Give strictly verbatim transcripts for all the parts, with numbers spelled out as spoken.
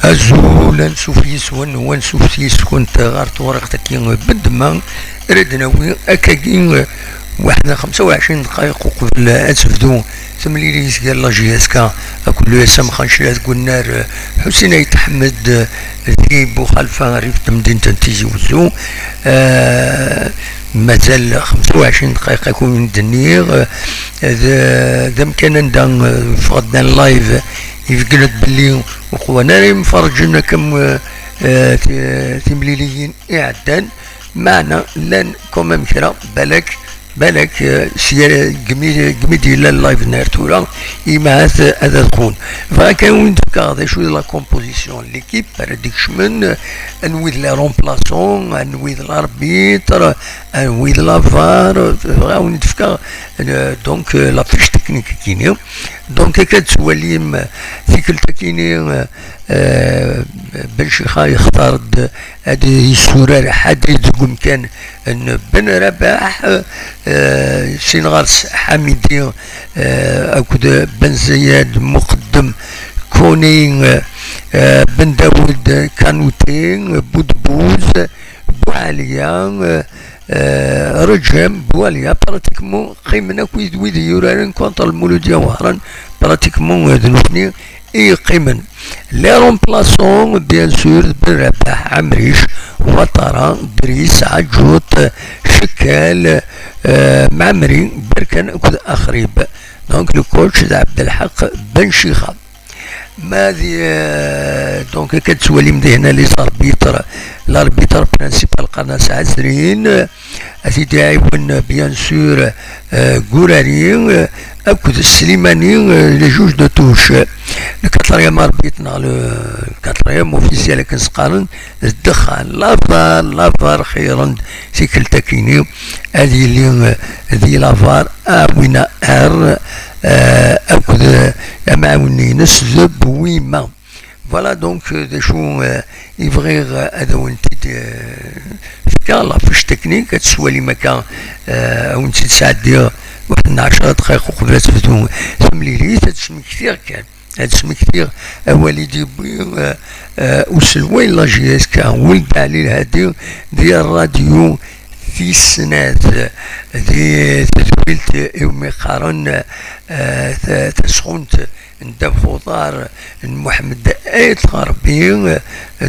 Azul, ansuf yis-wen, u ansuf yis-kent ɣer tewriqt-agi n ddemma. Ara d-nawi akkagi waḥed xemsa u ɛecrin dqayeq uqbel ad tebdu temlilit gar la J S K akked l'U S M Xancla deg unnar Ḥusin Ayt Ḥmed di Buxalfa, rrif n temdint n Tizi Wezzu. Eh, mazal xemsa u ɛecrin dqayeq, akken i d-nniɣ. Eh, d, d amkan anda, eh, ffɣen-d en live, ibeggel-d belli ur qwan ara yimferrǧen akka am, eh, ti-, timliliyin iɛeddan, meɛna llan quand même kra, balak, balak, eh, sya deg mi, deg mi d-yella live n ar tura, imahat ad adqun. Bɣiɣ kan win d-fkeɣ d acu d la composition n l'équipe ara d-ikecmen, eh, anwi d les remplaçants, anwi d l'arbitre, anwi d la var, bɣiɣ win d-fkeɣ, eh, donc, eh, la fiche technique-agi-ni. Donc, akka d-tettwalim, eh, tikkelt-agi-ni, eh, eh, Ben Cixa yextar-d ad yessurar Ḥadid deg umkan n Ben Rabaḥ, eh, sin ɣer-s Ḥamidi, eh, akked Ben Zayed, Muqeddem, Koni, eh, Ben Dawed, Kanouté, Boudbouz, Boualia, eh, eh, Rejem, Boualia, pratiquement qqimen akk wid, wid yuraren contre Lmuludya Wehran, pratiquement, eh, d nutni i yeqqimen. Les remplaçants, bien sûr, Ben Rabaḥ, Amric, Ouattara, Dris, Adjout, Chekal, eh, Mɛemmri, Berkan akked Axrib. Donc, le coach d Abdelhaq Ben Chixa. Ma di, eh, donc, akka tettwalim di hna les arbitres, l'arbitre principal qqaren-as Ɛezrin, ad t-id-iɛiwen, bien sûr, eh, Gurari, eh, akked Slimani, eh, les juges de touche. Le quatrième arbitre, neɣ le quatrième officiel, akken s-qqaren, d ddexxan. La var, la var, xeyren-d tikkelt-akini ad yili, eh, di la var, Awina R, eh, akked, eh, amɛawen-ines d Bouima. Voilà, donc, eh, d acu, eh, i bɣiɣ, eh, ad awen-t-id, eh, fkeɣ, la fiche technique, ad tettwalim akka, eh, ad awen-tt-id-sɛeddiɣ waḥed n ɛecra dqayeq uqbel ad tebdu temlilit, ad smektiɣ kan. Ad smektiɣ awal i d-yewwi, eh, eh, uselway n la J S K, Weld Ɛli Lhadi, di rradyu tis snat, di tedwilt iwumi qqaren, eh, ta-, tasɣunt n ddabex uḍar n Muḥemmed Ayt Ɣerbi.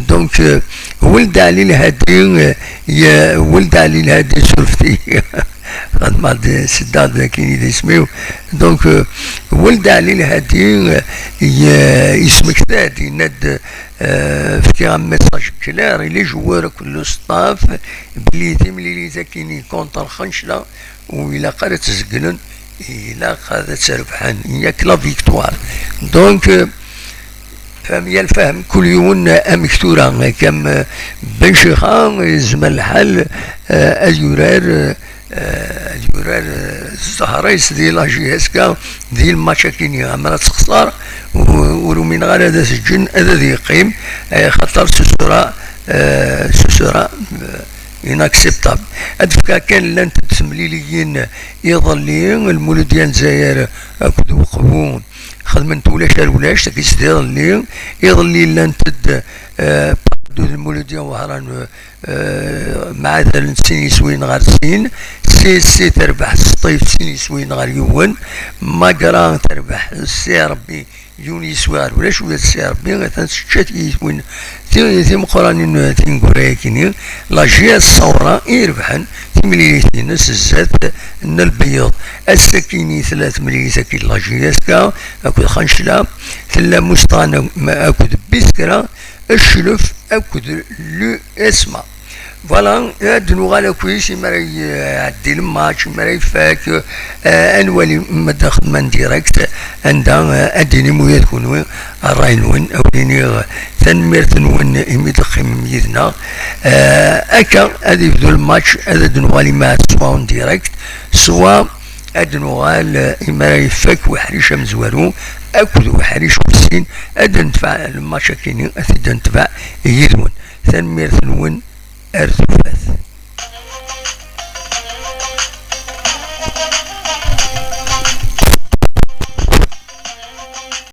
Donc, eh, Weld Ɛli Lhadi, eh, ye-, Weld Ɛli Lhadi, surfet-iyi. Xedmeɣ-d, seddaɣ-d akkin i d isem-iw. Donc, euh, Weld Ɛli Lhadi, euh, ye-, yesmekta-d, yenna-d, euh, fkiɣ un message clair i les joueurs akked le staff, belli timlilit akkin contre Xencla, ur ilaq ara ad tt-zeglen, ilaq ad tt-rebḥen, il n'y a que la victoire. Donc, euh, Fhem ya lfahem, kul yiwen amek tura, kam Ben Cixa, yezmer lḥal, eh, ad yurar, eh, ad yurar, eh, zzher-is di la J S K, di lmatch akini, amer ad texṣer, u-, ur umineɣ ara ad as-ǧǧen, ad, ad yeqqim, eh, xaṭer ce sera, eh, ce sera, eh, inacceptable. Ad fkeɣ kan, llant-d temliliyin iḍelli, Lmuludya n Lezzayer akked Uqbu, xedment ulac ar ulac, tagi s d iḍelli. Iḍelli llant-d, eh, Pardu d Lmuludya Wehran, eh, mɛadalen sin yiswiyen ɣer sin. C S C terbeḥ Sṭif sin yiswiyen ɣer yiwen. Magra terbeḥ C R B yiwen yiswi ɣer ulac, ula d C R B atan tečča yiswiyen ti-, timeqqranin tineggura-yakini. La J S Ṣawra i irebḥen timlilit-ines zdat n Lbeyyeḍ. Ass-akini tella temlilit-agi n la J S K akked Xancla, tella Musṭan akked Biskra, Cclef akked l'U S M A. Voilà, ad nuɣal akkit imi ara iɛeddi lmatch, imi ara ifak, eh, ad nwali ma d xedma n direct, anda, eh, ad d-inim ula d kunwi ṛṛay-nwen, ad wen-iniɣ tanemmirt-nwen imi d-teqqimem yid-neɣ. Eh, akka ad yebdu lmatch, ad d-nuɣal imahat swa en direct, swa ad nuɣal, eh, imi ara ifak uḥric amezwaru akked uḥric wis sin, ad d-netbeɛ lmatch akini, ad t-id-netbeɛ yid-wen. Tanemmirt-nwen, ar tufat.